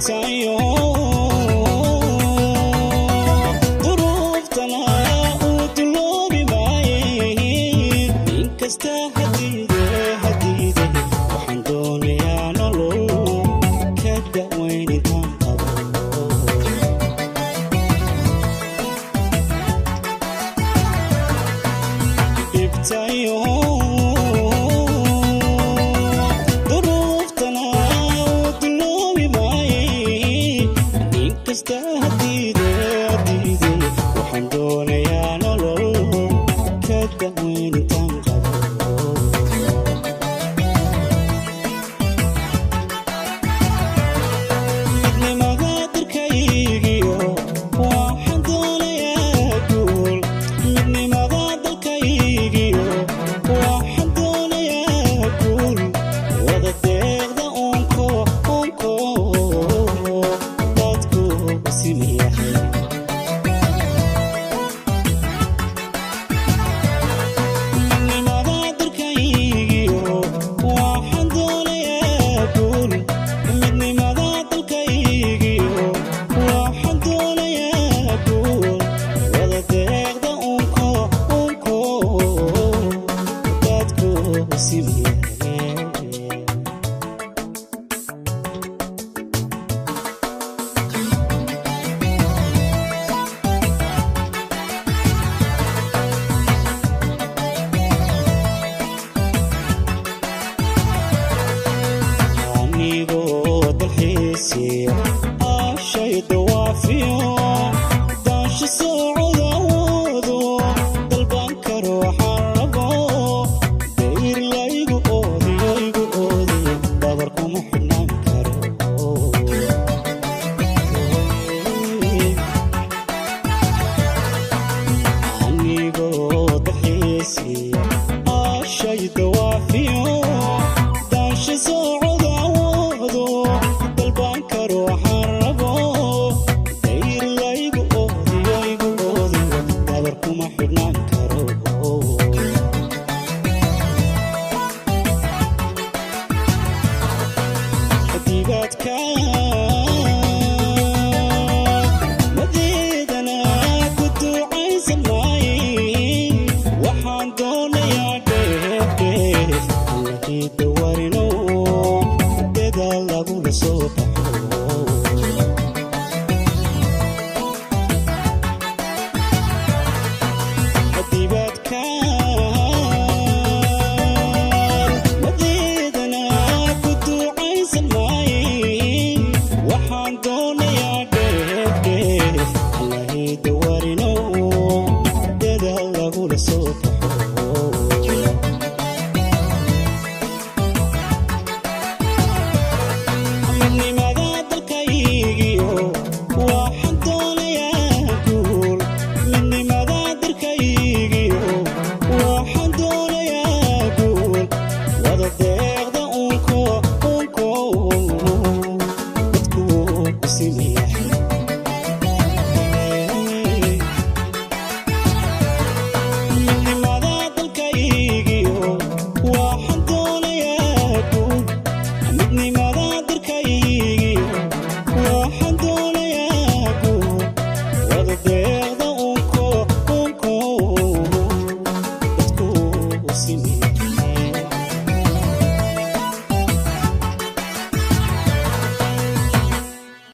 Dhibtayo duruuftana uu duloobi maaye, inkasta hadiide hadiide, waxaan doonayaa nolol ka daweyn intaan qabo. Dhibtayo duruuftana uu duloobi maaye, inkasta hadiide hadiide, waxaan doonayaa nolol ka daweyn intaan qabo. Midnimada dalkaygiyo waxaan doonayaa guul, midnimada dalkaygiyo waxaan doonayaa guul, wada deeqda unko unko dadku simayahay. Midnimada dalkaygiyo waxaan doonayaa guul, midnimada dalkaygiyo waxaan doonayaa guul, wada deeqda unko unko dadku simayahay. Anigoo dalxiisiya ashay dawaafiyo daasha socodawoodo, dalban karo waxaan rabo, dayr laygu oodiyo igu oodiyo, dabar kuma xidhnaan karo. Anigoo dalxiisiya ashay dawaafiyo daasha socodawoodo, dalban karo waxaan rabo, dayr laygu oodiyo igu oodiyo, dabar kuma xidhnaan karo. Dibaadka